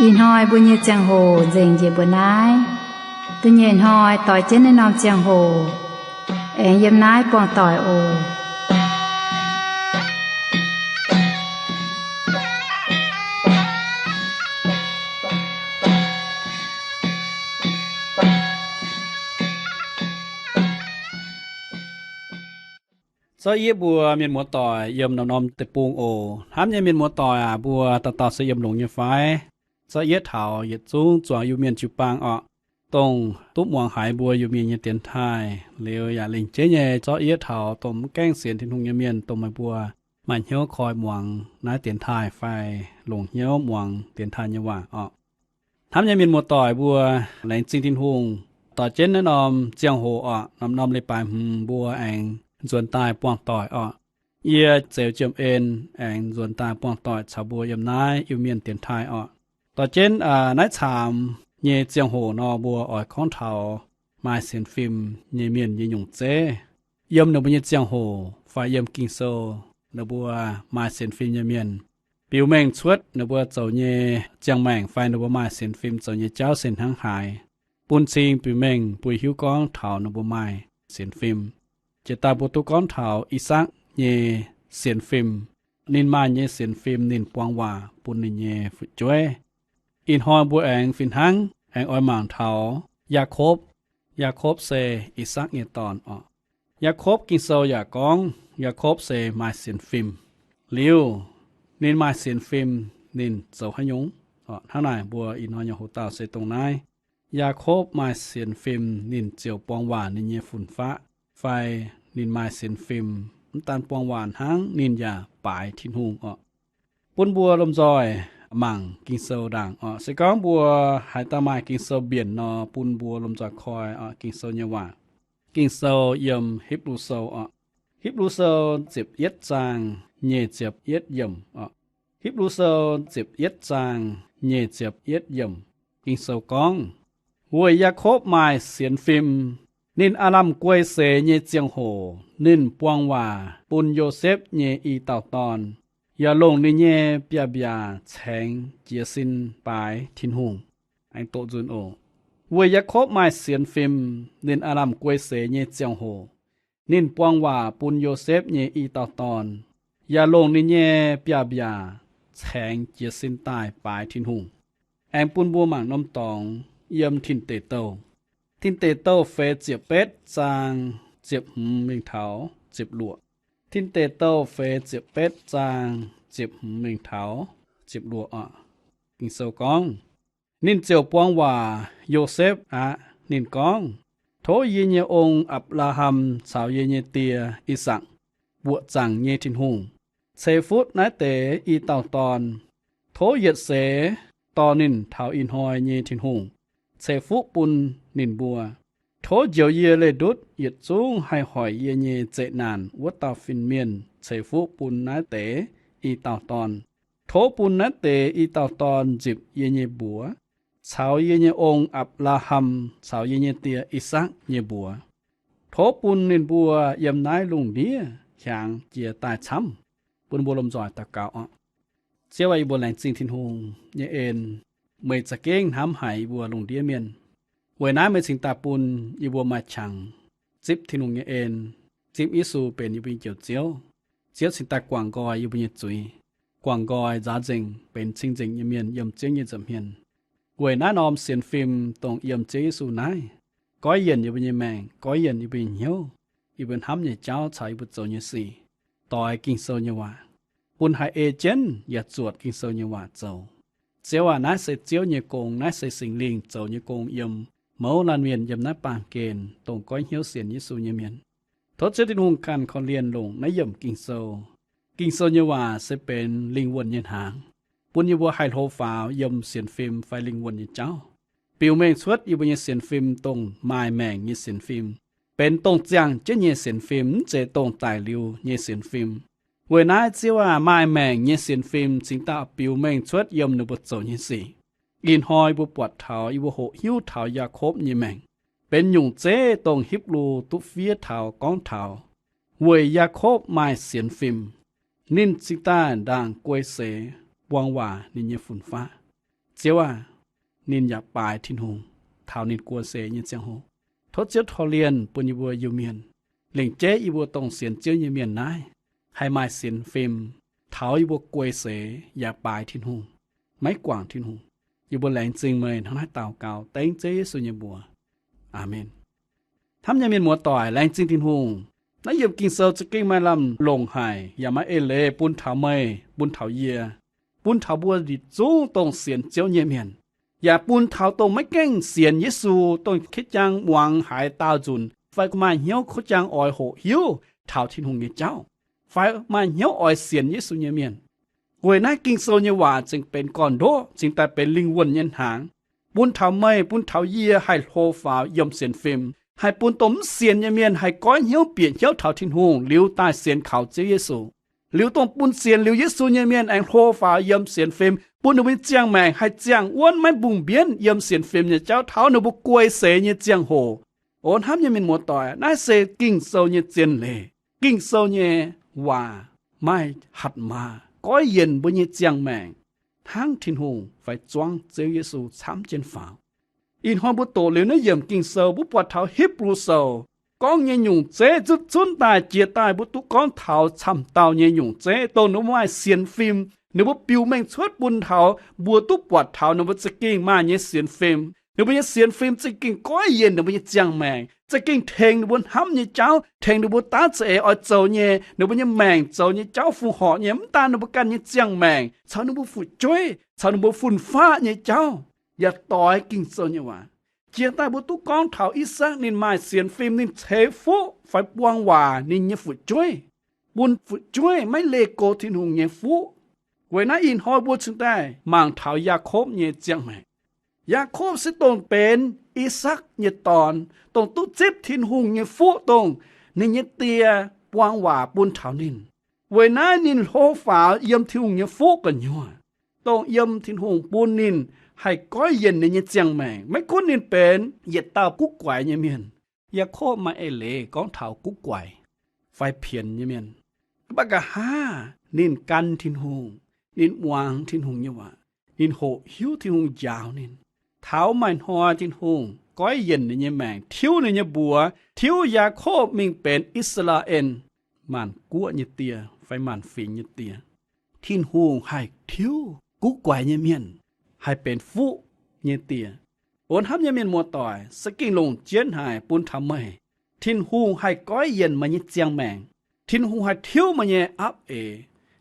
Ih hnoi mbuo nyei ziangh hoc nzengc njiec mbuo naaiv. Da'nyeic hnoi doix jienv naaiv norm ziangh hoc aengx yiem naaiv buangh doic oc. Zorqv yieqv mbuo mienh muoz-doic yiem norm-norm deic-bung oc. Hnamv nyei mienh muoz-doic aac, mbuo dauh dauh se yiem longx nyei fai? Zorqv yieqv taux yietc zungv zuangx Iu-Mienh jiu-baang orqc, dongh duqv muangx haiz mbuo Iu-Mienh nyei dienx taaih liuz yaac lengc jeiv nyei zorqv yieqv taux dongh mv gaengh sienx Tin-Hungh nyei mienh, dongh meih mbuo maaih hnyouv koi muangx naaiv dienx taaih fai longc hnyouv muangx dienx taaih nyei waac orqc. Hnamv nyei mienh muoz-doic mbuo, laengz zingh Tin-Hungh, doix jienv naaiv norm ziangh hoc orqc, norm-norm leiz-baaix hmz mbuo aengx nzuonx daaih buangh doic orqc. Yie Zeux Jiem En aengx nzuonx daaih buangh doic caux mbuo yiem naaiv Iu-Mienh dienx taaih orqc. Doix jienv naaiv caamx nyei ziangh hoc nor, mbuo oix gorngv taux maaih sienx fim nyei mienh nyei nyungc zeiv. Yiem ninh mbuo nyei ziangh hoc fai yiem Ging-Sou, ninh mbuo maaih sienx fim nyei mienh, biux mengh cuotv ninh mbuo zoux nyei ziangh maengc fai ninh mbuo maaih sienx fim zoux nyei jauv se hnangv haaix, bun cing biux mengh bun hiuv gorngv taux ninh mbuo maaih sienx fim. Jiex daaih mbuo duqv gorngv taux I^sakc nyei sienx fim. Ninh maaih nyei sienx fim, ninh buang waac bun ninh nyei fu'jueiv. Ih hnoi mbuo aengx fih hnangv aengx oix mangc taux Yaakopv. Yaakopv se I^sakc nyei dorn orqc. Yaakopv, Ging-Sou yaac gorngv Yaakopv se maaih sienx fim. Liuz, ninh maaih sienx fim, ninh zoux haaix nyungc? Hnangv naaic, mbuo ih hnoi nyei hoc-dauh se dongh naaiv. Yaakopv maaih sienx fim, ninh ziouc buang waac ninh nyei fun-faqv, fai ninh maaih sienx fim, mv daan buang waac hnangv, ninh yaac baaix Tin-Hungh orqc. Bun mbuo lomh nzoih mangc Ging-Sou ndaangc orqc. Se gorngv mbuo haaix dauh maaih Ging-Sou mbienc nor, bun mbuo lomh nzoih koi orqc Ging-Sou nyei waac. Ging-Sou yiem Hipv^lu Sou orqc. Hipv^lu Sou ziepc yietv zaang nyic ziepc yietv yiemc orqc. Hipv^lu Sou ziepc yietv zaang nyic ziepc yietv yiemc. Ging-Sou gorngv, weic Yaakopv maaih sienx fim, ninh aav lamh guei seix nyei ziangh hoc, ninh buang waac bun Yosepv nyei i dauh dorn, yaac longc ninh nyei biaav-mbiaac caengx jiez sin baaix Tin-Hungh. Aengx doqc nzunc oc. Weic Yaakopv maaih sienx fim, ninh aav lamh guei seix nyei ziangh hoc, ninh buang waac bun Yosepv nyei i dauh dorn, yaac longc ninh nyei biaav-mbiaac caengx jiez sin daaih baaix Tin-Hungh. Aengx bun mbuo mangc norm dorngx yiem Tin Deic Douh. Tin Deic Douh feix ziepc betv zaang ziepc hmz mingh taux ziepc luoqc. Tin Deic Douh feix ziepc betv zaang ziepc hmz mingh taux ziepc luoqc orqc. Ging-Sou gorngv, ninh ziouc buang waac Yosepv aqv. Ninh gorngv, tov yie nyei ong, Apc^laa^ham, caux yie nyei die, I^sakc, mbuoqc zaangc nyei Tin-Hungh, ceix fuqv naaiv deix i dauh dorn. Tov yietc seix dorh ninh taux ih hnoi nyei Tin-Hungh ceix fuqv bun ninh mbuo. Tov njoux yie leih ndutv yietc zungv haih hoic yie nyei zeqc naanc wuov dauh fin-mienh ceix fuqv bun naaiv deix i dauh dorn. Tov bun naaiv deix i dauh dorn nzipc yie nyei mbuox, caux yie nyei ong, Apc^laa^ham, caux yie nyei die, I^sakc, nyei mbuox. Tov bun ninh mbuo yiem naaiv lungh ndiev hiaangx jiez daaih camv. Bun mbuo lomh nzoih daux gaux orqc. Ziouv aac, yie mbuo laengz zingh Tin-Hungh nyei en. Meih za'gengh hnamv haic yie mbuo lungh ndiev mienh. Weic naaiv meih cingx daaih bun yie mbuo maaih qangx zipv Tin-Hungh nyei en, zipv Yesu benx yie mbuo nyei Njoux Ziouv. Ziouv cingx daaih guangc nqoi yie mbuo nyei zuiz, guangc nqoi nzaaux nzengc benx cing-nzengc nyei mienh yiem Ziouv nyei nza'hmien. Weic naaiv norm sienx fim, dongh yiem Ziouv Yesu naaiv, goiv yienc yie mbuo nyei maengc, goiv yienc yie mbuo nyei hnyouv, yie mbuo hnamv nyei jauv caux yie mbuo zoux nyei sic, doix Ging-Sou nyei waac, bun haih ei jienv yaac zuotc Ging-Sou nyei waac zoux. Ziouv aac, naaiv se Ziouv nyei gong, naaiv se Singx Lingh zoux nyei gong yiem mouz laanh mienh yiem naaiv baamh gen, dongh goiv hnyouv sienx Yesu nyei mienh. Tov Ziouv Tin-Hungh ganh korv-lienh longc naaiv yiemc Ging-Sou. Ging-Sou nyei waac se benx lingh wuonh nyei hnaangx, bun yie mbuo haih hlo faaux yiem sienx fim fai lingh wuonh nyei jauv, biux mengh cuotv yie mbuo nyei sienx fim dongh maaih maengc nyei sienx fim, benx dongh ziangh jienv nyei sienx fim, mv zeiz dongh daic liuz nyei sienx fim. Weic naaiv, Ziouv aac, maaih maengc nyei sienx fim cingx daaih biux mengh cuotv yiem ninh mbuo zoux nyei sic. Ih hnoi mbuo buatc taux, yie mbuo hoqc hiuv taux Yaakopv nyei maengc, benx nyungc zeiv dongh Hipv^lu duqv fiev taux gorngv taux, weic Yaakopv maaih sienx fim, ninh cingx daaih ndaangc guei seix buang waac ninh nyei fun-faqv. Ziouv aah! Ninh yaac baaix Tin-Hungh taux ninh guon seix nyei ziangh hoc. Tov Ziouv torh lienh bun yie mbuo Iu-Mienh, lengc jeiv yie mbuo dongh sienx Ziouv nyei mienh naaiv, haih maaih sienx fim taux yie mbuo guei seix yaac baaix Tin-Hungh, maiv guangc Tin-Hungh. Yie mbuo laengz zingh meih hnangv naaiv daux gaux dengv Ziouv Yesu nyei mbuox. Aamen. Hnamv nyei mienh muoz-doic, laengz zingh Tin-Hungh. Naaiv yiemc Ging-Sou za'gengh maaih lamh longc haic yaac maaih eix leiz bun taux meih, bun taux yie, bun taux mbuo yietc zungv dongh sienx Ziouv nyei mienh, yaac bun taux dongh maiv gaengh sienx Yesu, dongh kaiv jaang muangx haaix daauh nzunc fai maaih hnyouv kaiv jaang oix hoqc hiuv taux Tin-Hungh nyei jauv, fai maaih hnyouv oix sienx Yesu nyei mienh. Weic naaiv Ging-Sou nyei waac cingx benx gorn-ndoqv, cingx daaih benx lingh wuonh nyei hnaangx, bun taux meih, bun taux yie haih hlo faaux yiem sienx fim, haih bun dongh mv sienx nyei mienh haih goiv hnyouv bieqc hnyouv taux Tin-Hungh liuz daaih sienx kaux Ziouv Yesu. Liuz dongh bun sienx liuz Yesu nyei mienh aengx hlo faaux yiem sienx fim, bun ninh mbuo nyei ziangh maengc haih ziangh wuonv maiv mbungh mbienv yiem sienx fim nyei jauv taux ninh mbuo guei seix nyei ziangh hoc. O hnamv nyei mienh muoz-doic, naaiv se Ging-Sou nyei zien leiz. Ging-Sou nyei waac maaih hatc maaz goiv yienc mbuo nyei ziangh maengc hnangv Tin-Hungh fai zuangv Ziouv Yesu camv jienv faaux. Ih hnoi mbuo doqc liuz naaiv yiemc Ging-Sou, mbuo buatc taux Hipv^lu Sou gorngv nyei nyungc zeiv zutv zunv daaih jiex daaih mbuo duqv gorngv taux camv dauh nyei nyungc zeiv, dongh ninh mbuo maaih sienx fim, ninh mbuo biux mengh cuotv bun taux mbuo duqv buatc taux ninh mbuo za'gengh maaih nyei sienx fim. Ninh mbuo nyei sienx fim za'gengh goiv yienc ninh mbuo nyei ziangh maengc, za'gengh tengx ninh mbuo hnamv nyei jauv, tengx ninh mbuo daav za'eix oix zoux nyei, ninh mbuo nyei maengc zoux nyei jauv fun-horc nyei, mv daan ninh mbuo ganh nyei ziangh maengc, caux ninh mbuo fu'jueiv, caux ninh mbuo fun-faqv nyei jauv. Yaac doix Ging-Sou nyei waac. Jiex daaih mbuo duqv gorngv taux I^sakc ninh maaih sienx fim, ninh ceix fuqv fai buang waac ninh nyei fu'jueiv, bun fu'jueiv maiv leih goux Tin-Hungh nyei fuqv. Weic naaiv ih hnoi mbuo cingx daaih mangc taux Yaakopv nyei ziangh maengc. Yaakopv se dongh benx I^sakc nyei dorn, dongh duqv zipv Tin-Hungh nyei fuqv, dongh ninh nyei die buang waac bun taux ninh. Weic naaiv ninh hlo faaux yiem Tin-Hungh nyei fuqv gu'nyuoz, dongh yiem Tin-Hungh bun ninh haih goiv yienc ninh nyei ziangh maengc. Maiv gunv ninh benx yietc dauh guv guaix nyei mienh, Yaakopv maaih eix leiz gorngv taux guv guaix fai pienx nyei mienh, mv baac nqa'haav ninh gan Tin-Hungh, ninh muangx Tin-Hungh nyei waac, ninh hoqc hiuv Tin-Hungh njaaux ninh. Taux maaih hnoi Tin-Hungh goiv yienc ninh nyei maengc, tiuv ninh nyei mbuox, tiuv Yaakopv mingh benx I^saa^laa^en, maanc guoqv nyei die fai maanc fingx nyei die. Tin-Hungh haih tiuv guv guaix nyei mienh haih benx fuqv nyei die. O hnamv nyei mienh muoz-doic, se gengh longc jienv haic bun taux meih. Tin-Hungh haih goiv yienc meih nyei ziangh maengc. Tin-Hungh haih tiuv meih nyei apv eix.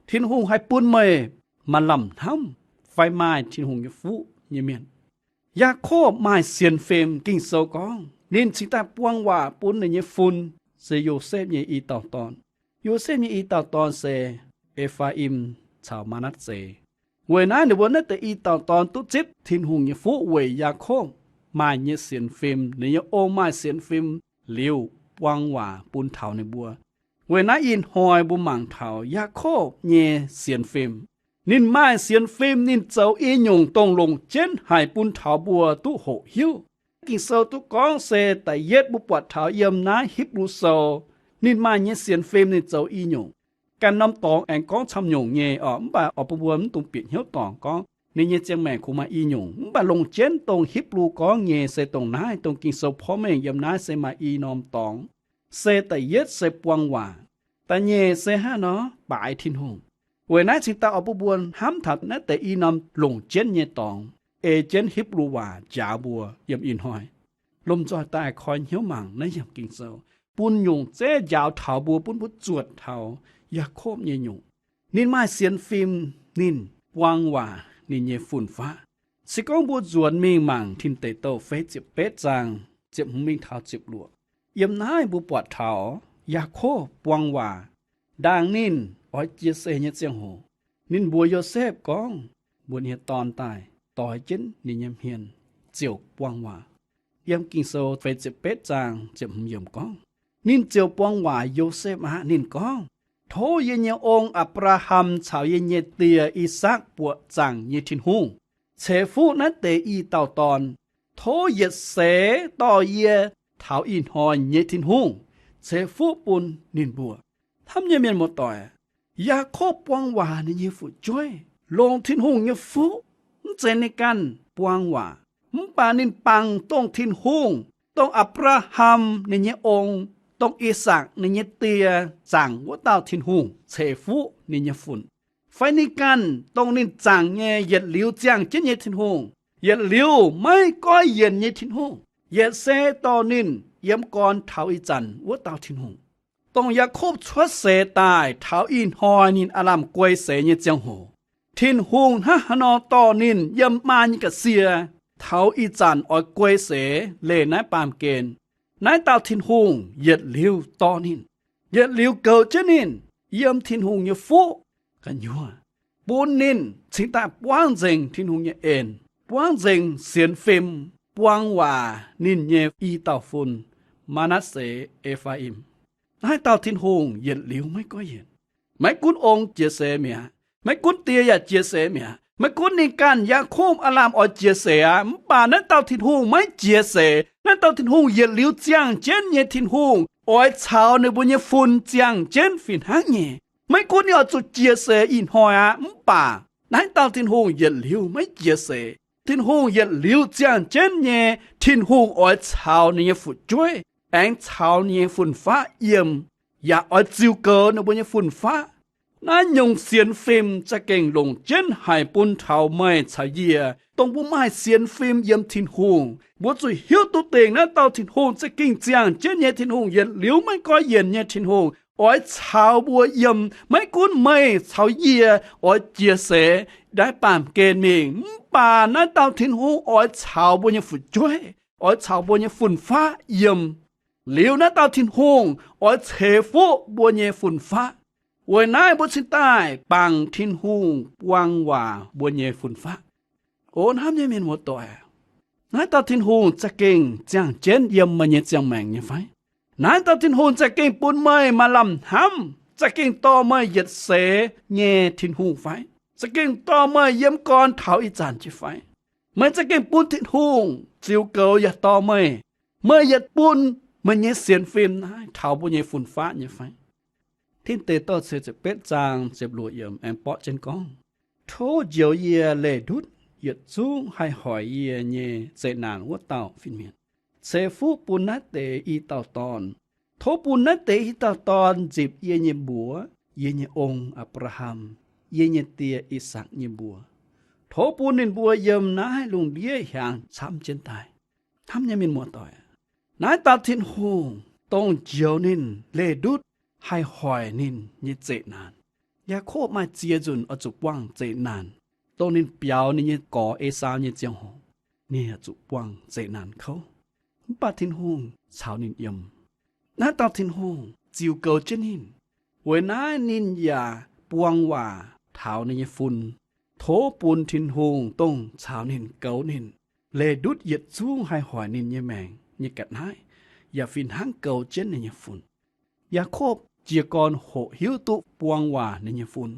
Tin-Hungh haih bun meih maaih lamh hnamv fai maaih Tin-Hungh nyei fuqv nyei mienh. Yaakopv maaih sienx fim. Ging-Sou gorngv ninh cingx daaih buang waac bun ninh nyei fun, se Yosepv nyei i dauh dorn. Yosepv nyei i dauh dorn se E^faa^im caux Maa^natv^se. Weic naaiv ninh mbuo naaiv deix i dauh dorn duqv zipv Tin-Hungh nyei fuqv weic Yaakopv maaih nyei sienx fim, ninh nyei ong maaih sienx fim liuz buang waac bun taux ninh mbuo. Weic naaiv ih hnoi mbuo mangc taux Yaakopv nyei sienx fim. Ninh maaih sienx fim, ninh zoux i nyungc dongh longc jienv haic bun taux mbuo duqv hoqc hiuv. Ging-Sou duqv gorngv se da'yietv mbuo buatc taux yiem naaiv Hipv^lu Sou, ninh maaih nyei sienx fim ninh zoux i nyungc. Ganh norm dorngx aengx gorngv camv nyungc nyei oc, mv baac oix bun mbuo mv dungx bieqc hnyouv dorngc gorngv ninh nyei ziangh maengc kungx maaih i nyungc. Mv baac longc jienv dongh Hipv^lu gorngv nyei se dongh naaiv, dongh Ging-Sou porv mengh yiem naaiv se maaih i norm dorngx. Se da'yietv se buang waac. Da'nyeic se hnangv nor baaix Tin-Hungh. Weic naaiv cingx daaih oix bun mbuo hnamv taux naaiv deix i norm longc jienv nyei dorngx ei jienv Hipv^lu waac njaaux mbuo yiem ih hnoi. Lomh nzoih daaih koi hnyouv mangc naaiv yiemc Ging-Sou, bun nyungc zeiv njaaux taux mbuo, bun mbuo zuotc taux Yaakopv nyei nyungc. Ninh maaih sienx fim, ninh buang waac ninh nyei fun-faqv. Se gorngv mbuo nzuonx mingh mangc Tin Deic Douh feix ziepc betv zaang, ziepc hmz mingh taux ziepc luoqc, yiem naaiv mbuo buatc taux Yaakopv buang waac ndaangc ninh oix jiex seix nyei ziangh hoc, ninh mbuox Yosepv gorngv, mbuox ninh nyei dorn daaih, doix jienv ninh nyei hmien ziouc buang waac. Yiem Ging-Sou feix ziepc betv zaang ziepc hmz yiemc gorngv, ninh ziouc buang waac Yosepv aqv. Ninh gorngv, Tov yie nyei ong, Apc^laa^ham, caux yie nyei die, I^sakc, buoqc zaangc nyei Tin-Hungh, ceix fuqv naaiv deix i dauh dorn. Tov yietc seix dorh yie taux ih hnoi nyei Tin-Hungh ceix fuqv bun ninh mbuo. Hnamv nyei mienh muoz-doic, Yaakopv buang waac ninh nyei fu'jueiv, longc Tin-Hungh nyei fuqv, mv zeiz ninh ganh buang waac, mv baac ninh bangc dongh Tin-Hungh, dongh Apc^laa^ham ninh nyei ong, dongh I^sakc ninh nyei die zaangc wuov dauh Tin-Hungh ceix fuqv ninh nyei fun, fai ninh ganh dongh ninh zaangc nyei yietc liuz ziangh jienv nyei Tin-Hungh, yietc liuz maiv goiv yienc nyei Tin-Hungh, yietc se dorh ninh yiem gorn taux ih zanc wuov dauh Tin-Hungh. Dongh Yaakopv cuotv seix daaih taux ih hnoi ninh aav lamh guei seix nyei ziangh hoc, Tin-Hungh hnangv haaix nor dorh ninh yiem maa nyei ga'sie taux ih zanc oix guei seix leih naaiv baamh gen, naaiv dauh Tin-Hungh yietc liuz dorh ninh, yietc liuz goux jienv ninh yiem Tin-Hungh nyei fuqv gu'nyuoz, bun ninh cingx daaih buangv nzengc Tin-Hungh nyei en, buangv nzengc sienx fim, buang waac ninh nyei i dauh fun, Maa^natv^se, E^faa^im. Naaiv dauh Tin-Hungh yietc liuz maiv goiv yienc. Maiv gunv ong jiex seix mi'aqv, maiv gunv die yaac jiex seix mi'aqv, maiv gunv ninh ganh Yaakopv aav lamh oix jiex seix aqv, mv baac naaiv dauh Tin-Hungh maiv jiex seix. Naaiv dauh Tin-Hungh yietc liuz ziangh jienv nyei Tin-Hungh, oix caux ninh mbuo nyei fun ziangh jienv fih hnangv nyei. Maiv gunv ninh oix zuqc jiex seix ih hnoi aqv, mv baac naaiv dauh Tin-Hungh yietc liuz maiv jiex seix. Tin-Hungh yietc liuz ziangh jienv nyei Tin-Hungh oix caux ninh nyei fu'jueiv aengx caux ninh nyei fun-faqv yiem, yaac oix ziux goux ninh mbuo nyei fun-faqv. Naaiv nyungc sienx fim za'gengh longc jienv haic bun taux meih caux yie, dongh mbuo maaih sienx fim yiem Tin-Hungh. Mbuo zuqc hiuv duqv dingc naaiv dauh Tin-Hungh za'gengh ziangh jienv nyei Tin-Hungh, yietc liuz maiv goiv yienc nyei Tin-Hungh, oix caux mbuo yiem. Maiv gunv meih caux yie oix jiex seix naaiv baamh gen mingh, mv baac naaiv dauh Tin-Hungh oix caux mbuo nyei fu'jueiv, oix caux mbuo nyei fun-faqv yiem. Liuz naaiv dauh Tin-Hungh oix ceix fuqv mbuo nyei fun-faqv. Weic naaiv mbuo cingx daaih bangc Tin-Hungh buang waac mbuo nyei fun-faqv. O hnamv nyei mienh muoz-doic, naaiv dauh Tin-Hungh za'gengh ziangh jienv yiem meih nyei ziangh maengc nyei fai? Naaiv dauh Tin-Hungh za'gengh bun meih maaih lamh hnamv, za'gengh dorh meih yietc seix nyei Tin-Hungh fai? Za'gengh dorh meih yiem gorn taux ih zanc nyei fai? Meih za'gengh bun Tin-Hungh ziux goux yaac dorh meih, meih yietc bun meih nyei sienx fim naaiv taux mbuo nyei fun-faqv nyei fai? Tin Deic Douh cietv ziepc betv zaang ziepc luoqc yiemc aengx borqv jienv gorngv, Tov njoux yie leih ndutv yietc zungv haih hoic yie nyei zeqc naanc wuov dauh fin-mienh, ceix fuqv bun naaiv deix i dauh dorn. Tov bun naaiv deix i dauh dorn nzipc yie nyei mbuox, yie nyei ong, Apc^laa^ham, yie nyei die, I^sakc, nyei mbuox. Tov bun ninh mbuo yiem naaiv lungh ndiev hiaangx camv jienv daaih. Hnamv nyei mienh muoz-doic, naaiv dauh Tin-Hungh dongh njoux ninh leih ndutv haih hoic ninh nyei zeqc naanc. Yaakopv maaih ziex nzunc oix zuqc buangh zeqc naanc, dongh ninh biaux ninh nyei gorx, Esaau, nyei ziangh hoc, ninh oix zuqc buangh zeqc naanc kouv. Mv baac Tin-Hungh caux ninh yiem. Naaiv dauh Tin-Hungh ziux goux jienv ninh. Weic naaiv ninh yaac buang waac taux ninh nyei fun, tov bun Tin-Hungh dongh caux ninh, goux ninh, leih ndutv yietc zungv haih hoic ninh nyei maengc nyei ga'naaiv, yaac fih hnangv goux jienv ninh nyei fun. Yaakopv jiez gorn hoqc hiuv duqv buang waac ninh nyei fun,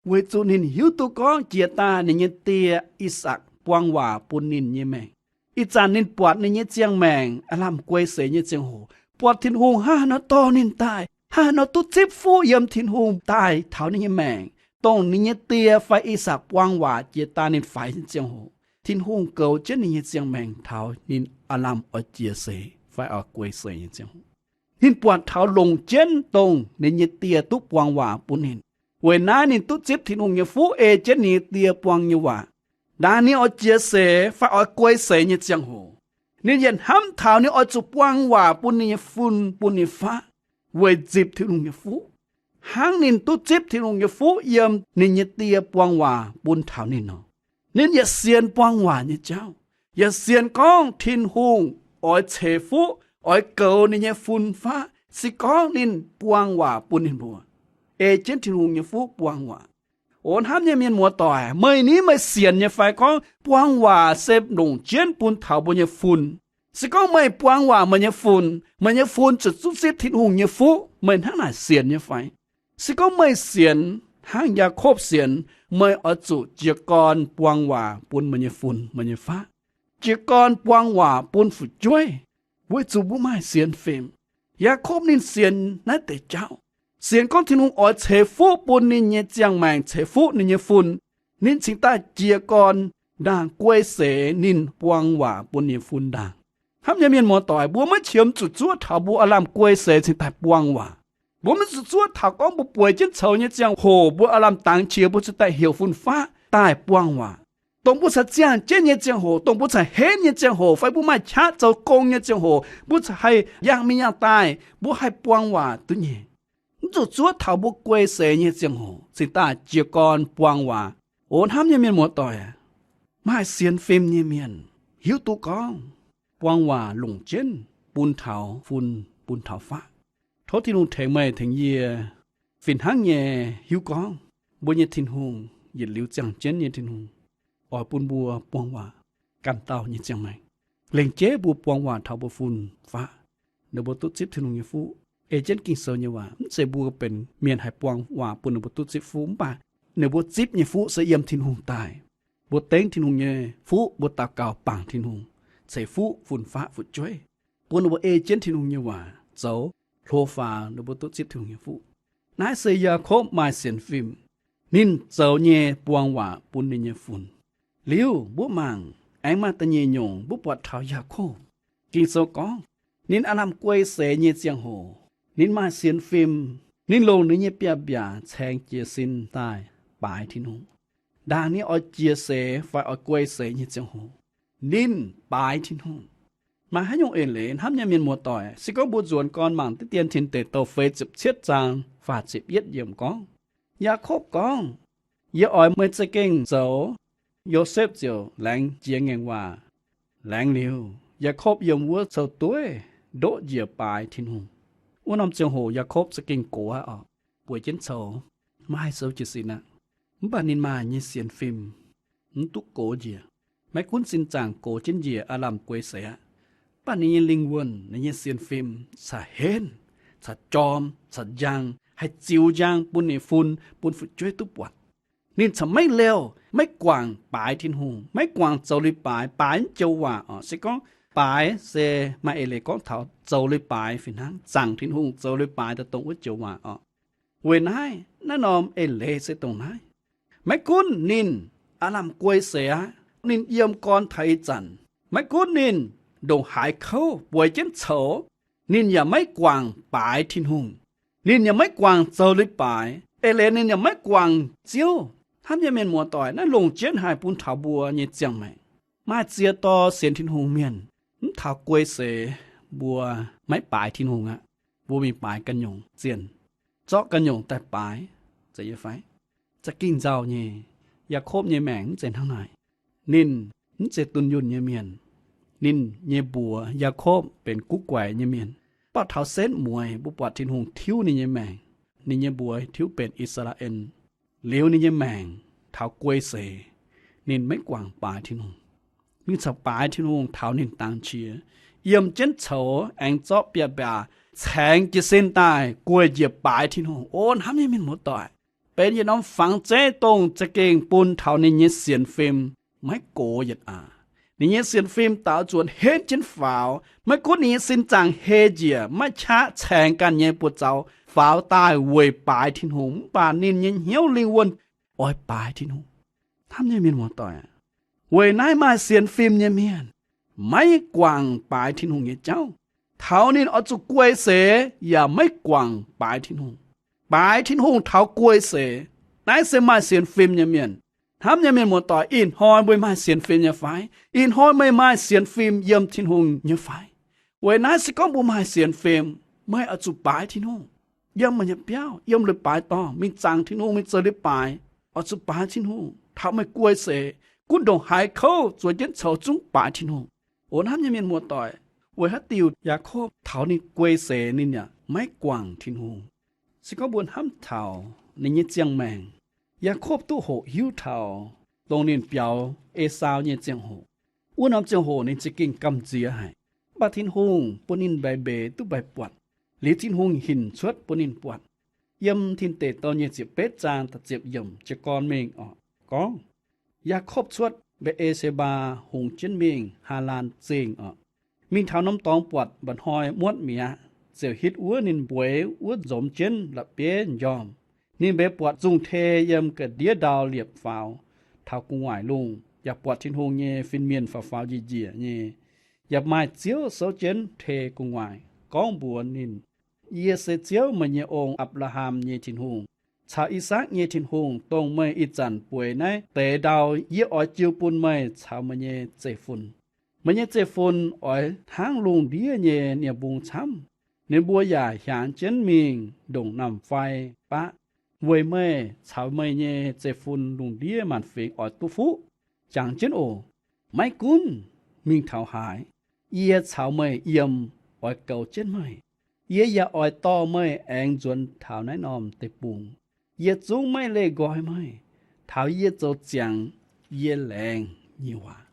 weic zuqc ninh hiuv duqv gorngv jiex daaih ninh nyei die, I^sakc, buang waac bun ninh nyei maengc. Ih zanc ninh buatc ninh nyei ziangh maengc aav lamh guei seix nyei ziangh hoc, buatc Tin-Hungh hnangv haaix nor dorh ninh daaih, hnangv haaix nor duqv zipv fuqv yiem Tin-Hungh daaih taux ninh nyei maengc, dongh ninh nyei die fai I^sakc buang waac jiex daaih ninh faix nyei ziangh hoc, Tin-Hungh goux jienv ninh nyei ziangh maengc taux ninh aav lamh oix jiex seix fai oix guei seix nyei ziangh hoc. Ninh buatc taux longc jienv dongh ninh nyei die duqv buang waac bun ninh. Weic naaiv ninh duqv zipv Tin-Hungh nyei fuqv ei jienv ninh nyei die buang nyei waac. Ndaangc ninh oix jiex seix fai oix guei seix nyei ziangh hoc, ninh yietc hnamv taux ninh oix zuqc buang waac bun ninh nyei fun bun ninh faqv, weic nzipc Tin-Hungh nyei fuqv, hnangv ninh duqv zipv Tin-Hungh nyei fuqv yiem ninh nyei die buang waac bun taux ninh nor. Ninh yaac sienx buang waac nyei jauv, yaac sienx gorngv Tin-Hungh oix ceix fuqv, oix goux ninh nyei fun-faqv, se gorngv ninh buang waac bun ninh mbuo, ei jienv Tin-Hungh nyei fuqv buang waac. O hnamv nyei mienh muoz-doic, meih ni, meih sienx nyei fai gorngv buang waac se longc jienv bun taux mbuo nyei fun? Se gorngv meih buang waac meih nyei fun, meih nyei fun ziouc duqv zipv Tin-Hungh nyei fuqv, meih hnangv naaic sienx nyei fai? Se gorngv meih sienx hnangv Yaakopv sienx, meih oix zuqc jiez gorn buang waac bun meih nyei fun, meih nyei faqv, jiez gorn buang waac bun fu'jueiv, weic zuqc mbuo maaih sienx fim. Yaakopv ninh sienx naaiv deix jauv, sienx gorngv Tin-Hungh oix ceix fuqv bun ninh nyei ziangh maengc, ceix fuqv ninh nyei fun, ninh cingx daaih jiez gorn ndaangc guei seix ninh buang waac bun ninh nyei fun ndaangc. Hnamv nyei mienh muoz-doic, mbuo maiv qiemx zuqc zuov taux mbuo aav lamh guei seix cingx daaih buang waac. Mbuo maiv zuqc zuov taux gorngv mbuo bueix jienv coux nyei ziangh hoc mbuo aav lamh dangx qiex mbuo cingx daaih heuc fun-faqv daaih buang waac. Dongh mbuo caux ziangh jienv nyei ziangh hoc, dongh mbuo caux henv nyei ziangh hoc, fai mbuo maaih qaqv zoux gong nyei ziangh hoc, mbuo caux haih yangh mingh yangh daaih, mbuo haih buang waac duqv nyei. Mv zuqc zuov taux mbuo guei seix nyei ziangh hoc cingx daaih jiez gorn buang waac. O hnamv nyei mienh muoz-doic, maaih sienx fim nyei mienh hiuv duqv gorngv buang waac longc jienv bun taux fun, bun taux faqv. Tov Tin-Hungh tengx meih tengx yie fih hnangv nyei hiuv gorngv mbuo nyei Tin-Hungh, yietc liuz ziangh jienv nyei Tin-Hungh, oix bun mbuo buang waac ganh dauh nyei ziangh maengc. Lengc jeiv mbuo buang waac taux mbuo fun-faqv, ninh mbuo duqv zipv Tin-Hungh nyei fuqv. Ei jienv Ging-Sou nyei waac, mv zeiz mbuo benx mienh haih buang waac bun ninh mbuo duqv zipv fuqv, mv baac ninh mbuo zipv nyei fuqv se yiem Tin-Hungh daaih. Mbuo dengv Tin-Hungh nyei fuqv, mbuo daux gaux bangc Tin-Hungh ceix fuqv fun-faqv fu'jueiv, bun ninh mbuo ei jienv Tin-Hungh nyei waac zoux, hlo faaux ninh mbuo duqv zipv Tin-Hungh nyei fuqv. Naaiv se Yaakopv maaih sienx fim, ninh zoux nyei buang waac bun ninh nyei fun. Liuz mbuo mangc aengx maaih da'nyeic nyungc mbuo buatc taux Yaakopv. Ging-Sou gorngv, ninh aav lamh guei seix nyei ziangh hoc, ninh maaih sienx fim, ninh longc ninh nyei biaav-mbiaac caengx jiez sin daaih baaix Tin-Hungh. Ndaangc ninh oix jiex seix fai oix guei seix nyei ziangh hoc, ninh baaix Tin-Hungh. Maaih haaix nyungc eix leiz hnamv nyei mienh muoz-doic? Se gorngv mbuo nzuonx gorn mangc diqv dien Tin Deic Douh feix ziepc cietv zaang faah ziepc yietv yiemc gorngv, Yaakopv gorngv, Yie oix meih za'gengh zoux. Yosepv ziouc laengz jiex ngaengc waac. Laengz liuz, Yaakopv yiem wuov cou-dueiv ndoqv njiec baaix Tin-Hungh. Wuov norm ziangh hoc Yaakopv za'gengh gox aqv oc, bueix jienv coux, maaih sou jiez sin aqv. Mv baac ninh maaih nyei sienx fim mv duqv gox njiec. Maiv gunv sin zaangc gox jienv njiec aav lamh guei seix aqv, mv baac ninh nyei lingh wuonh, ninh nyei sienx fim caux henv, caux jorm, caux njang, haih ziux njang bun ninh fun, bun fu'jueiv duqv buatc. Ninh caux maiv leuh, maiv guangc baaix Tin-Hungh, maiv guangc zoux leiz-baaix, baaix mv joux waac oc. Se gorngv baaix se maaih eix leiz gorngv taux zoux leiz-baaix fih hnangv, zaangc Tin-Hungh zoux leiz-baaix daaih dongh wuov joux waac oc. Weic naaiv, naaiv norm eix leiz se dongh naaiv. Maiv gunv ninh aav lamh guei seix aqv, ninh yiem gorn taux ih zanc, maiv gunv ninh ndongc haaix kouv bueix jienv coux, ninh yaac maiv guangc baaix Tin-Hungh. Ninh yaac maiv guangc zoux leiz-baaix. Eix leiz ninh yaac maiv guangc Ziouv. Hnamv nyei mienh muoz-doic, naaiv longc jienv haic bun taux mbuo nyei ziangh maengc. Maaih ziex dorh sienx Tin-Hungh mienh, mv taux guei seix mbuo maiv baaix Tin-Hungh aqv. Mbuo mingh baaix ganh nyungc zienh, zorqv ganh nyungc daaih baaix, zeiz nyei fai? Za'gengh nzauh nyei. Yaakopv nyei maengc mv zeiz hnangv naaic. Ninh mv zeiz dunh yunh nyei mienh. Ninh nyei mbuox Yaakopv benx guv guaix nyei mienh. Mv baac taux setv mueiz mbuo buatc Tin-Hungh tiuv ninh nyei maengc. Ninh nyei mbuox tiuv benx I^saa^laa^en. Liuz ninh nyei maengc taux guei seix, ninh maiv guangc baaix Tin-Hungh. Ninh caux baaix Tin-Hungh taux ninh dangx qiex, yiem jienv coux aengx zorqv biaav-mbiaac caengx jiez sin daaih gueic njiec baaix Tin-Hungh. O hnamv nyei mienh muoz-doic, benx yietc norm fangx zeiv dongh za'gengh bun taux ninh nyei sienx fim maiv gox yietc aac. Ninh nyei sienx fim daaux nzuonx henv jienv faaux. Maiv gunv ninh nyei sin zaangc hei njiec, maiv qaqv caengx ganh nyei buoz-zaux faaux daaih weic baaix Tin-Hungh, mv baac ninh nyei hnyouv lingh wuonh oix baaix Tin-Hungh. Hnamv nyei mienh muoz-doic, weic naaiv maaih sienx fim nyei mienh maiv guangc baaix Tin-Hungh nyei jauv. Taux ninh oix zuqc guei seix yaac maiv guangc baaix Tin-Hungh. Baaix Tin-Hungh taux guei seix. Naaiv se maaih sienx fim nyei mienh. Hnamv nyei mienh muoz-doic, ih hnoi meih maaih sienx fim nyei fai? Ih hnoi meih maaih sienx fim yiem Tin-Hungh nyei fai? Weic naaiv se gorngv mbuo maaih sienx fim, meih oix zuqc baaix Tin-Hungh. Yiem meih nyei biauv, yiem leiz-baaix dorngh, mingh zaangc Tin-Hungh, mingh zoux leiz-baaix, oix zuqc baaix Tin-Hungh. Taux meih guei seix, gunv ndongc haaix kouv zueiz jienv coux zungv baaix Tin-Hungh. O hnamv nyei mienh muoz-doic, weic haaix diuc Yaakopv taux ninh guei seix ninh yaac maiv guangc Tin-Hungh? Se gorngv mbuo hnamv taux ninh nyei ziangh maengc, Yaakopv duqv hoqc hiuv taux dongh ninh biaux Esaau nyei ziangh hoc. Wuov norm ziangh hoc ninh za'gengh gamh nziex haic. Mv baac Tin-Hungh bun ninh mbeix mbeix duqv mbeix buatc. Liuz Tin-Hungh hinc cuotv bun ninh buatc. Yiem Tin Deic Douh nyei ziepc betv zaang da'ziepc yiemc jiez gorn mingh oc, gorngv, Yaakopv cuotv Mbetc^e^se^mbaa hungx jienv mingh Haalaan Zingh oc. Mingh taux norm dorngx buatc mba'hnoi muotv mi'aqv, ziouc hitv wuov ninh mbueix wuov nzomz jienv la'bieiv m'njormh. Ninh mbeix buatc zungh tei yiem ga'ndiev ndau liepc faaux taux gu'nguaaic lungh. yaac buatc Tin-Hungh nyei fin-mienh faaux faaux njiec njiec nyei, yaac maaih Ziouv souv jienv tei gu'nguaaic gorngv mbuox ninh, Yie se Ziouv, meih nyei ong, Apc^laa^ham nyei Tin-Hungh, caux I^sakc nyei Tin-Hungh, dongh meih ih zanc bueix naaiv deix ndau yie oix jiu bun meih caux meih nyei zeiv-fun. Meih nyei zeiv-fun oix hnangv lungh ndiev nyei nie-mbung camv. Ninh mbuo yaac hiaangx jienv mingh ndongc naamh fai baqv, weic meih caux meih nyei zeiv-fun lungh ndiev maanc fingx oix duqv fuqv. Jangx jienv oc. Maiv gunv mingh taux haaix, yie caux meih yiem, oix goux jienv meih. Yie yaac oix dorh meih aengx nzuonx taux naaiv norm deic-bung. Yie zungv maiv leih nqoi meih taux yie zoux ziangx yie laengz nyei waac.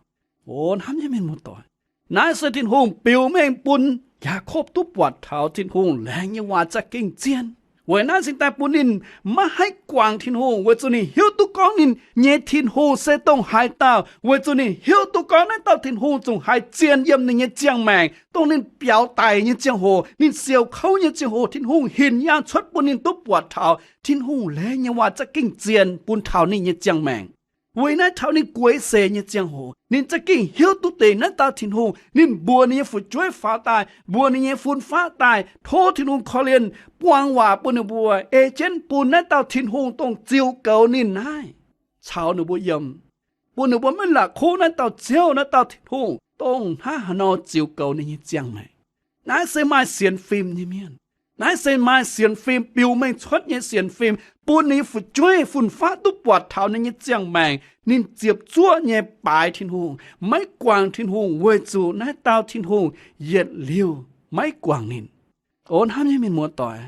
O hnamv nyei mienh muoz-doic, naaiv se Tin-Hungh biux mengh bun Yaakopv duqv buatc taux Tin-Hungh laengz nyei waac za'gengh zien. Weic naaiv cingx daaih bun ninh maiv haih guangc Tin-Hungh, weic zuqc ninh hiuv duqv gorngv ninh nyei Tin-Hungh se dongh haaix dauh, weic zuqc ninh hiuv duqv gorngv naaiv dauh Tin-Hungh zungv haiz zien yiem ninh nyei ziangh maengc, dongh ninh biaux daic nyei ziangh hoc, ninh siouc kouv nyei ziangh hoc, Tin-Hungh hinc yaangh cuotv bun ninh duqv buatc taux Tin-Hungh laengz nyei waac za'gengh zien bun taux ninh nyei ziangh maengc. Weic naaiv taux ninh gueix seix nyei ziangh hoc ninh za'gengh hiuv duqv deix naaiv dauh Tin-Hungh. Ninh mbuox ninh nyei fu'jueiv faaux daaih, mbuox ninh nyei fun-faqv daaih, tov Tin-Hungh korv-lienh, buang waac bun ninh mbuo, ei jienv bun naaiv dauh Tin-Hungh dongh ziux goux ninh naaiv caux ninh mbuo yiem, bun ninh mbuo maiv la'kuqv naaiv dauh Ziouv, naaiv dauh Tin-Hungh dongh hnangv haaix nor ziux goux ninh nyei ziangh maengc. Naaiv se maaih sienx fim nyei mienh. Naaiv se maaih sienx fim, biux mengh cuotv nyei sienx fim, bun ninh nyei fu'jueiv fun-faqv duqv buatc taux ninh nyei ziangh maengc. Ninh ziepc zuoqv nyei baaix Tin-Hungh, maiv guangc Tin-Hungh weic zuqc naaiv dauh Tin-Hungh yietc liuz maiv guangc ninh. O hnamv nyei mienh muoz-doic,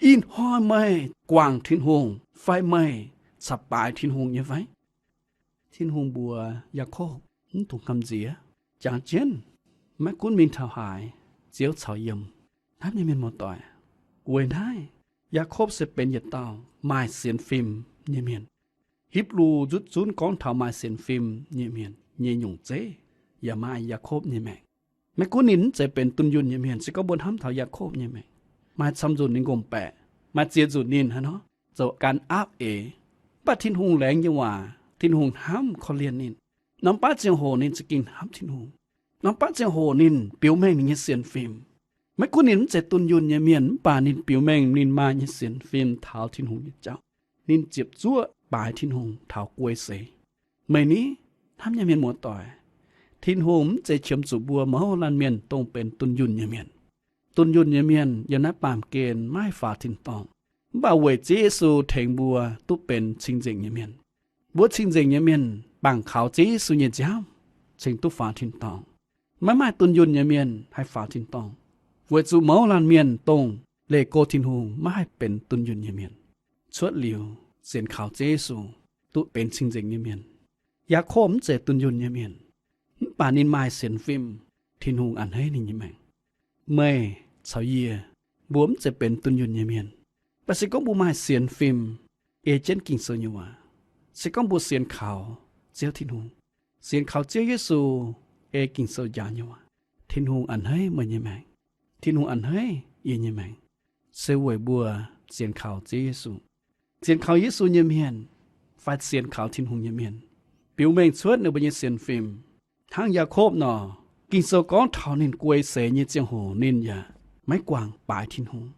ih hnoi meih guangc Tin-Hungh fai meih caux baaix Tin-Hungh nyei fai? Tin-Hungh mbuox Yaakopv, mv dungx gamh nziex. Jangx jienv, maiv gunv mingh taux haaix, Ziouv caux yiem. Hnamv nyei mienh muoz-doic, weic naaiv Yaakopv se benx yietc dauh maaih sienx fim nyei mienh. Hipv^lu nzutv zunv gorngv taux maaih sienx fim nyei mienh nyei nyungc zeiv yaac maaih Yaakopv nyei maengc. Maiv gunv ninh mv zeiz benx dunh yunh nyei mienh, se gorngv mbuo hnamv taux Yaakopv nyei maengc, maaih camv nzunc ninh ngomh baeqc, maaih ziex nzunc ninh haaix nor zoux gan aapv eix, mv baac Tin-Hungh laengz nyei waac, Tin-Hungh hnamv korv-lienh ninh. Norm baav ziangh hoc ninh za'gengh hnamv Tin-Hungh. Norm baav ziangh hoc ninh biux mengh ninh nyei sienx fim. Maiv gunv ninh mv zeiz dunh yunh nyei mienh, mv baac ninh biux mengh ninh maaih nyei sienx fim taux Tin-Hungh nyei jauv. Ninh ziepc zuoqv baaix Tin-Hungh taux guei seix. Meih ni, hnamv nyei mienh muoz-doic, Tin-Hungh mv zeiz qiemx zuqc mbuo mouz laanh mienh dongh benx dunh yunh nyei mienh. Dunh yunh nyei mienh yiem naaiv baamh gen maiv haih faaux tin-dorngh. Mv baac weic Ziouv Yesu tengx mbuo duqv benx cing-nzengc nyei mienh. Mbuo cing-nzengc nyei mienh bangc kaux Ziouv Yesu nyei nziaamv cingx duqv faaux tin-dorngh. Maiv maaih dunh yunh nyei mienh haih faaux tin-dorngh, weic zuqc mouz laanh mienh dongh leih go Tin-Hungh maiv haih benx dunh yunh nyei mienh. Cuotv liuz sienx kaux Ziouv Yesu, duqv benx cing-nzengc nyei mienh. Yaakopv mv zeiz dunh yunh nyei mienh, mv baac ninh maaih sienx fim, Tin-Hungh a'hneiv ninh nyei maengc. Meih caux yie, mbuo mv zeiz benx dunh yunh nyei mienh, mv baac se gorngv mbuo maaih sienx fim, ei jienv Ging-Sou nyei waac, se gorngv mbuo sienx kaux Ziouv Tin-Hungh, sienx kaux Ziouv Yesu, ei Ging-Sou njaaux nyei waac, Tin-Hungh a'hneiv meih nyei maengc. Tin-Hungh a'hneiv yie nyei maengc, se weic mbuo sienx kaux Ziouv Yesu. Sienx kaux Yesu nyei mienh fai sienx kaux Tin-Hungh nyei mienh biux mengh cuotv ninh mbuo nyei sienx fim. Hnangv Yaakopv nor, Ging-Sou gorngv taux ninh guei seix nyei ziangh hoc ninh yaac maiv guangc baaix Tin-Hungh.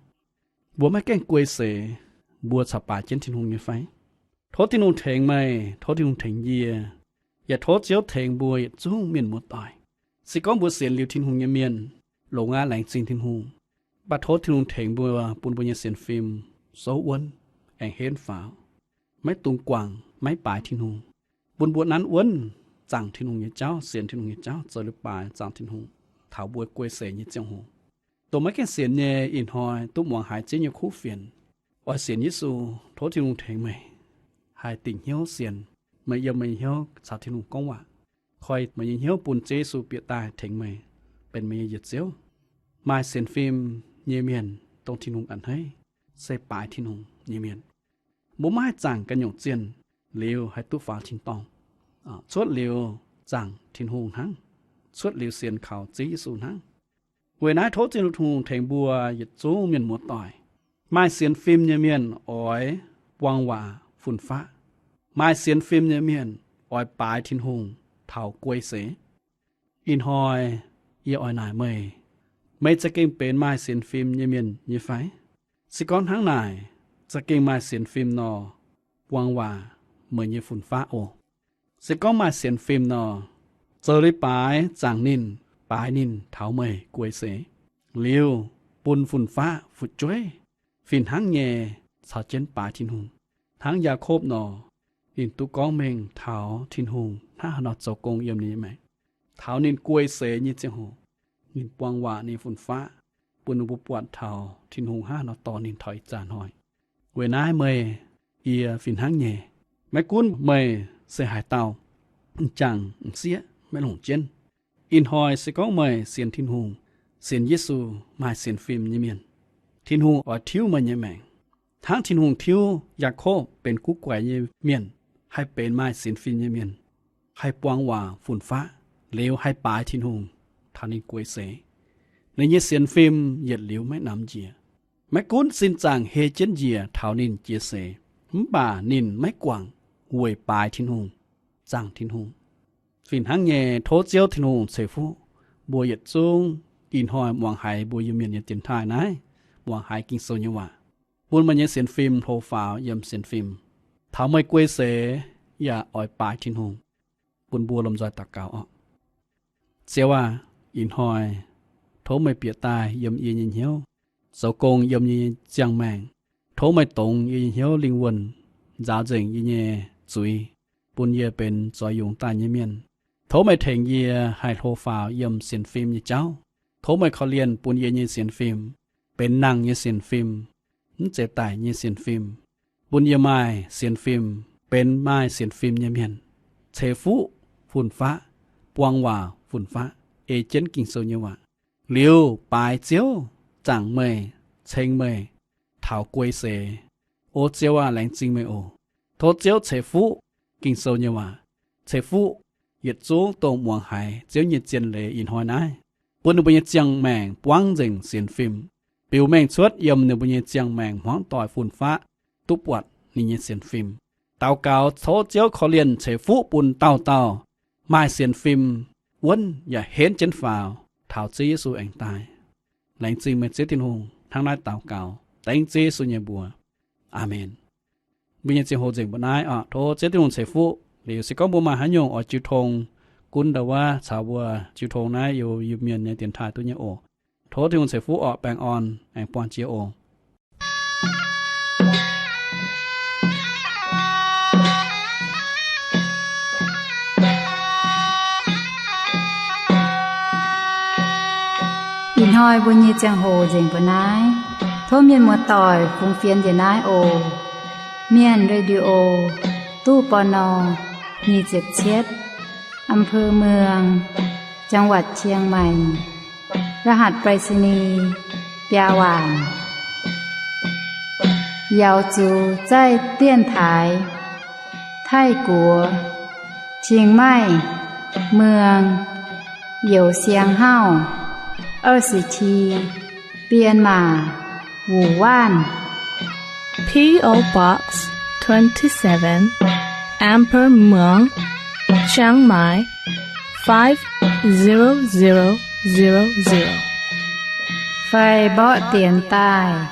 Mbuo maiv gaengh guei seix, mbuo caux baaix jienv Tin-Hungh nyei fai? Tov Tin-Hungh tengx meih, tov Tin-Hungh tengx yie, yaac tov Ziouv tengx mbuo yietc zungv mienh muoz-doic. Se gorngv mbuo sienx liuz Tin-Hungh nyei mienh, longx aqv, laengz zingh Tin-Hungh. Mv baac tov Tin-Hungh tengx mbuo bun mbuo nyei sienx fim souv wuonv, aengx henv faaux, maiv dungx guangc maiv baaix Tin-Hungh, bun mbuo nanv wuonv zaangc Tin-Hungh nyei jauv, sienx Tin-Hungh nyei jauv, zoux leiz-baaix zaangc Tin-Hungh taux mbuo guei seix nyei ziangh hoc. Dongh maiv gaengh sienx nyei ih hnoi duqv muangx haiz Ziouv nyei kuv fienx, oix sienx Yesu, tov Tin-Hungh tengx meih haih dingc hnyouv sienx. Meih yiem meih nyei hnyouv caux Tin-Hungh gorngv waac, koi meih nyei hnyouv bun Ziouv Yesu bieqc daaih tengx meih, benx meih nyei yietc Ziouv. Maaih sienx fim nyei mienh dongh Tin-Hungh a'hneiv se baaix Tin-Hungh nyei mienh. Mbuo maiv haih zaangc ganh nyungc zienh liuz haih duqv faaux tin-dorngh. Cuotv liuz zaangc Tin-Hungh hnangv. Cuotv liuz sienx kaux Ziouv Yesu hnangv. Weic naaiv tov Tin-Hungh tengx mbuo yietc zungv mienh muoz-doic. Maaih sienx fim nyei mienh oix buang waac fun-faqv. Maaih sienx fim nyei mienh oix baaix Tin-Hungh taux guei seix. Ih hnoi yie oix naaic meih, meih za'gengh benx maaih sienx fim nyei mienh nyei fai? Se gorngv hnangv naaic, za'gengh maaih sienx fim nor, buang waac meih nyei fun-faqv oc. Se gorngv maaih sienx fim nor, zoux leiz-baaix zaangc ninh, baaix ninh taux meih guei seix, liuz bun fun-faqv fu'jueiv fih hnangv nyei caux jienv baaix Tin-Hungh. Hnangv Yaakopv nor, ninh duqv gorngv mengh taux Tin-Hungh hnangv haaix nor zoux gong yiem ninh nyei maengc. Taux ninh guei seix nyei ziangh hoc, ninh buang waac ninh fun-faqv, bun ninh mbuo buatc taux Tin-Hungh hnangv haaix nor dorh ninh taux ih zanc hnoi. Weic naaiv meih, yie fih hnangv nyei, maiv gunv meih se haaix dauh, m'jangc m'sieqv maiv longc jienv, ih hnoi se gorngv meih sienx Tin-Hungh, sienx Yesu, maaih sienx fim nyei mienh, Tin-Hungh oix tiuv meih nyei maengc, hnangv Tin-Hungh tiuv Yaakopv benx guv guaix nyei mienh, haih benx maaih sienx fim nyei mienh, haih buang waac fun-faqv, liuz haih baaix Tin-Hungh taux ninh guei seix. Ninh nyei sienx fim yietc liuz maiv namx njiec. Maiv gunv sin zaangc hei jienv njiec taux ninh jiex seix, mv baac ninh maiv guangc weic baaix Tin-Hungh, zaangc Tin-Hungh. Fih hnangv nyei, tov Ziouv Tin-Hungh ceix fuqv mbuo yietc zungv ih hnoi muangx haiz mbuo Iu-Mienh nyei dienx taaih naaiv, muangx haiz Ging-Sou nyei waac, bun meih nyei sienx fim hlo faaux yiem sienx fim, taux meih guei seix yaac oix baaix Tin-Hungh. Bun mbuo lomh nzoih daux gaux oc. Ziouv aah! Ih hnoi tov meih bieqc daaih yiem yie nyei hnyouv, zoux gong yiem yie nyei ziangh maengc. Tov meih dongz yie nyei hnyouv lingh wuonh, nzaaux nzengc yie nyei zuiz, bun yie benx zoix yungz daaih nyei mienh. Tov meih tengx yie haih hlo faaux yiem sienx fim nyei jauv. Tov meih korv-lienh bun yie nyei sienx fim benx nangh nyei sienx fim, mv zeiz daic nyei sienx fim, bun yie maaih sienx fim, benx maaih sienx fim nyei mienh, ceix fuqv fun-faqv, buang waac fun-faqv, ei jienv Ging-Sou nyei waac, liuz baaix Ziouv, zaangc meih, ceng meih, taux guei seix. O Ziouv aah! Laengz zingh meih oc. Tov Ziouv ceix fuqv Ging-Sou nyei waac, ceix fuqv yietc zungv dongh muangx haiz Ziouv nyei zien leiz ih hnoi naaiv, bun ninh mbuo nyei ziangh maengc buangv nzengc sienx fim, biux mengh cuotv yiem ninh mbuo nyei ziangh maengc hmuangv doic fun-faqv duqv buatc ninh nyei sienx fim. Daux gaux tov Ziouv korv-lienh ceix fuqv bun dauh dauh maaih sienx fim wuonv yaac henv jienv faaux taux Ziouv Yesu aengx daaih. Laengz zingh meih Ziouv Tin-Hungh. Hnangv naaiv daux gaux dengv Ziouv Yesu nyei mbuox. Aamen. Mbuo nyei ziangh hoc nzengc mbuo naaiv oc. Tov Ziouv Tin-Hungh ceix fuqv. Liuz se gorngv mbuo maaih haaix nyungc oix jiu tong, gunv ndau wuov caux mbuo jiu tong naaiv, Iu-Mienh nyei dienx taaih duqv nyei oc. Tov Tin-Hungh ceix fuqv orqc, baengh orn, aengx buangh jiex oc. Ih hnoi mbuo nyei ziangh hoc nzengc mbuo naaiv. Tov mienh muoz-doic fungx fienx njiec naaiv oc. Mienh Radio, ตู้ ปณ. nyic ziepc cietv, อำเภอเมือง จังหวัดเชียงใหม่ รหัสไปรษณีย์ biaa waanc. 瑶族在电台 Taiv-Guoqv, เชียงใหม่ เมือง Youz Siang Hauv, 二十七 Bienh Maac, Wuc Waanv. P O Box twenty-seven, อำเภอเมือง Chiang Mai, five zero zero zero zero. Fai mborqv dienx daaih,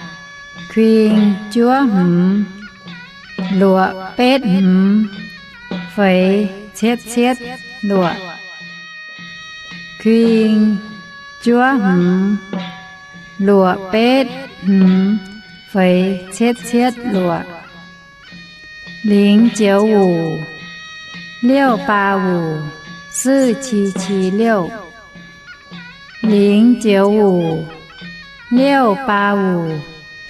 kuing juov hmz, luoqc betv hmz, feix cietv cietv luoqc. Kuing juov hmz, luoqc betv hmz, feix cietv cietv luoqc. 零九五 六八五 四七七六, 零九五 六八五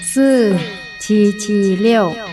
四七七六.